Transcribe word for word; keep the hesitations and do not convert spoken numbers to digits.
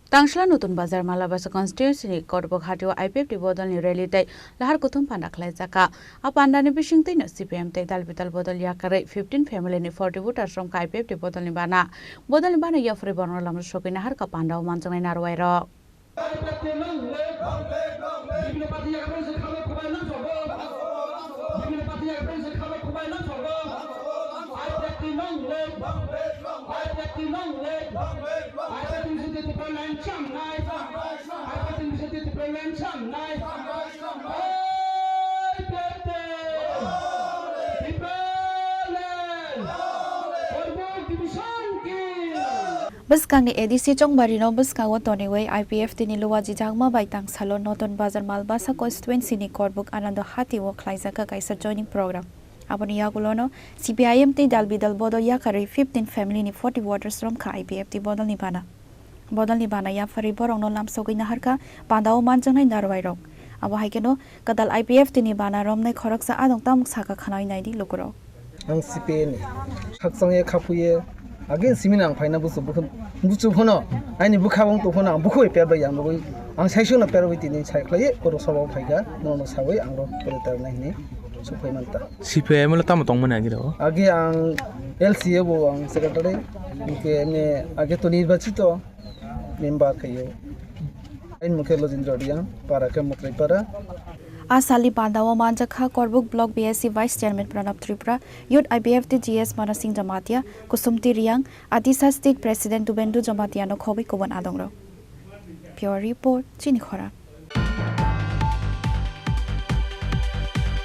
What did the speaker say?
Tangsla Nutun Bazar Malabasa constituency ni Korbok hatio I P F T bodol ni rally tei lahar kuthum panda khlai jaka. A panda ni bising twi no C P M tei dal bidal bodol yakarwi fifteen family ni forty voters romkha I P F T bodol ni bana. Bodol ni bana yaphri borno lamro sokwi naharkha panda o manjaknai narwai rok. Bwskangni A D C chongbarino bwskango toniwi I P F T ni luwa jijakma bai tangsalo Notun Bazar Malbasa constituency ni Korbuk Anando Hati o khlaijak kaisa joining program. Aboni yagulono C P I M tei dal bidal bodol yakarwi fifteen family ni forty voters romkha I P F T bodolni bana. Bodolni bana yapharwi borokno lamsogwi naharkha pandao manjaknai narwai rok. Abo hai kheno kwtal I P F T ni bana romnai khoroksa adong tamung saka khwnawi naidi lukurok. Ang C P I ni khakchangye khapuye age simino ang phaina buchu bukhun buchu phono aini bwkha wng tongphano ang bukhoi perbai ang nugui ang saisono perbai tini sai khlaiye koro sobo phaikha nono sawi ang ro pore tarnai hini suphai manta. C P I M lo tamo tongmani agi ro? Age ang L C A bo ang secretary, hingke age to nirbachito member khayo. Ain mukhe Lojendra Reang, para khe Mutripara. A salni pandao manjakha Korbuk Block B S C Vice Chairman Pranab Tripura, Youth I P F T G S Manasing Jamatia, Kusumti Reang, Atisa State President Dubendu Jamatia no khobwi kubun adongrok. Pure Report, Chini Khorang.